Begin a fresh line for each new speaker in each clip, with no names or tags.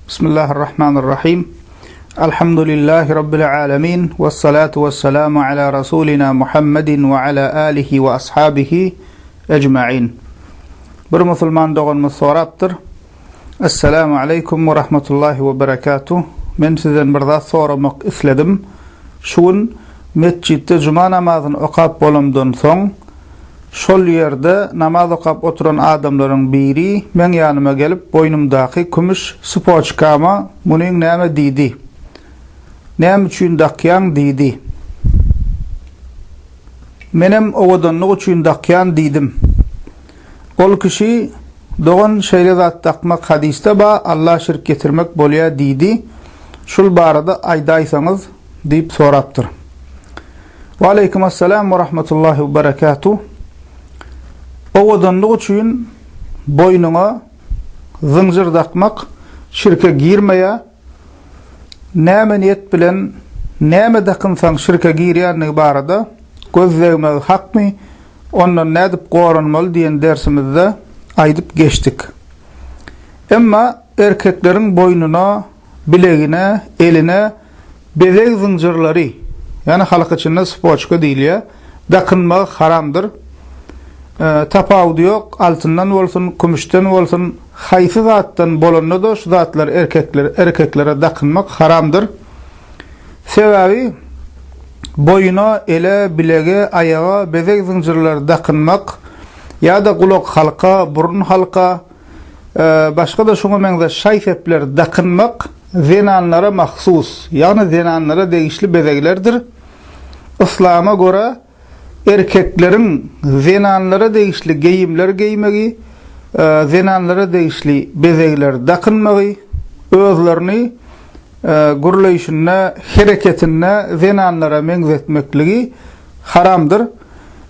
Bismillahirrahmanirrahim. Alhamdulillahi Rabbil alemin. Vessalatu vesselamu ala Rasulina Muhammedin ve ala alihi ve ashabihi ecmain. Bir musulman doganymyz sorapdyr. Esselamu aleýkum we rahmetullahi we berekatuh. Men sizden bir zat soramak isledim. Şu gün metjitde juma namazyny okap bolamdan soň, şol ýerde namaz okap oturan adamlaryň biri meň ýanyma gelip boýnumdaky kümüş sypoçkama munyň näme diýdi. Näme üçin dakýaň diýdi. Menem owadanlyk üçin dakýan diýdim. Ol kişi, Dogan şeýle zat dakmak hadysda ba, Alla şirk getirmek bolýa diýdi, şul barada aýdaýsaňyz diýip sorapdyr. Waleýkim assalam we rahmetullahi we berekatuh. Owadanlyk üçin boýnuňa zynjyr dakmak şirke girmeýär. Näme niýet bilen näme dakynsaň şirke girýändigi barada göz degmegi hakmy, ondan nädip goranmaly diýen dersimizde aýdyp geçdik. Emma erkekleriň boýnuna, bilegine, eline bezeg zynjyrlary, ýagny halk içinde spoçka diýilýär, dakynmagy haramdyr. Tapawudy ýok, altyndan bolsun, kümüşden bolsun, haýsy zatdan bolanda-da şu zatlary erkekler erkeklere dakynmak haramdyr. Sebäbi boýuna, ele, bilege, aýaga bezeg zynjyrlary dakynmak ýa-da gulak halka, burun halka, başga-da şuňa meňzeş şaý-sepleri dakynmak zenanlara mahsus, ýagny zenanlara degişli bezeglerdir. Yslama görä, erkekleriň zenanlara degişli geýimler geýmegi, zenanlara degişli bezegler dakynmagy, özlerini gürleýşinde, hereketinde zenanlara meňzetmekligi haramdyr.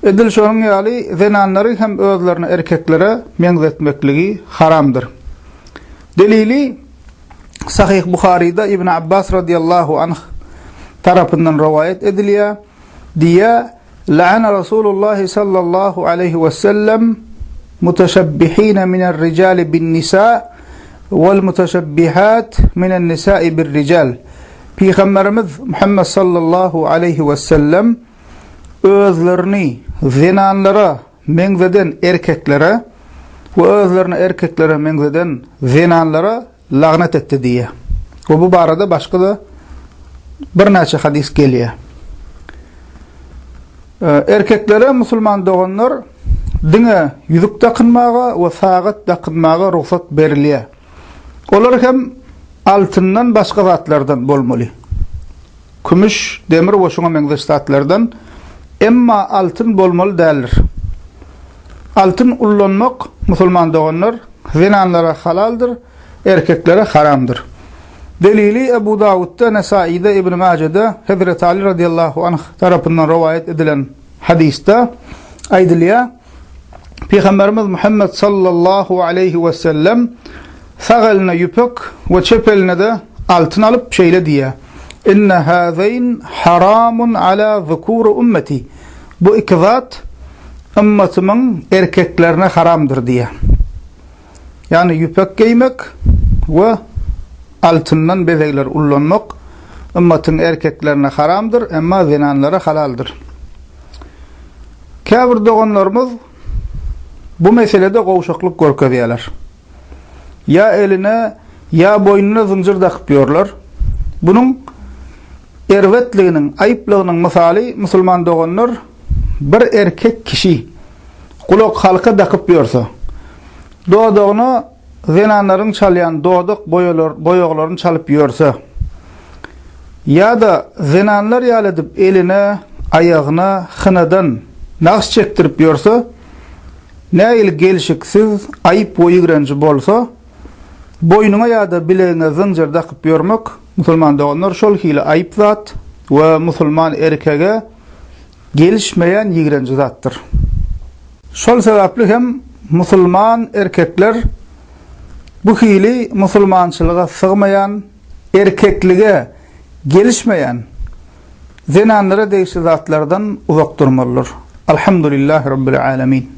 Edil şonuň ýaly zenanlary hem özlerini erkeklere meňzetmekligi haramdyr. Delili Sahyh Buharyda Ibn Abbas radiyallahu anh tarapyndan rowaýat edilýär. Diýýär, La'ana Rasulullah sallallahu aleýhi we sellem mutaşabbihine minel rijali bin nisa wal mutaşabbihat minen nisai bir rijal. Pygamberimiz Muhammed sallallahu aleýhi we sellem özlerini zenanlara meňzeden erkeklere we özlerini erkeklere meňzeden zenanlara lagnet etdi diýýär. We bu barada başga-da birnäçe hadys gelýär. Erkeklere musulman doganlar diňe ýüzük dakynmaga we sagat dakynmaga rugsat berilýär. Olar hem altyndan başga zatlardan bolmaly. Kümüş, demir we şuňa meňzeş zatlardan, emma altyn bolmaly däldir. Altyn ullanmak, musulman doganlar, zenanlara halaldyr, erkeklere haramdyr. Delili Ebu Dawudda, Nesaide, Ibn Majede, Hezreti Ali radiýallahu anh tarapyndan rowaýat edilen hadysda aýdylýar, Pygamberimiz Muhammet sallallahu aleýhi we sellem sag eline ýüpek we çep eline-de altyn alyp şeýle diýýär, Inne hazeýn haramun ala zukuri ummeti. Bu iki zat ymmatymyň erkeklerine haramdyr diýýär. Ýagny ýüpek geýmek we altyndan bezegler ullanmak ymmatyň erkeklerine haramdyr, emma zenanlara halaldyr. Käbir doganlarymyz bu meselede gowşaklyk görkezýärler. Ýa eline, ýa boýnuna zynjyr dakyp ýörler. Bunuň erbetliginiň, aýyplygynyň mysaly, musulman doganlar, bir erkek kişi gulak halka dakyp ýörse, dodagyna zenanlaryň çalýan dodak boýalar, boýaglaryny çalyp ýörse, ýa-da zenanlar ýaly edip eline, aýagyna hynadan nagyş çekdirip ýörse, nähili gelşiksiz, aýyp we ýigrenji bolsa, boýnuňa ýa-da bilegiňe zynjyr dakyp ýörmek, musulman doganlar, şol hili aýyp zat we musulman erkege gelişmeýän ýigrenji zatdyr. Şol sebäpli hem musulman erkekler bu hili musulmançylyga sygmaýan, erkeklige gelişmeýän zenanlara degişli zatlardan uzak durmalydyr. Alhamdulillahi Rabbil Alemin.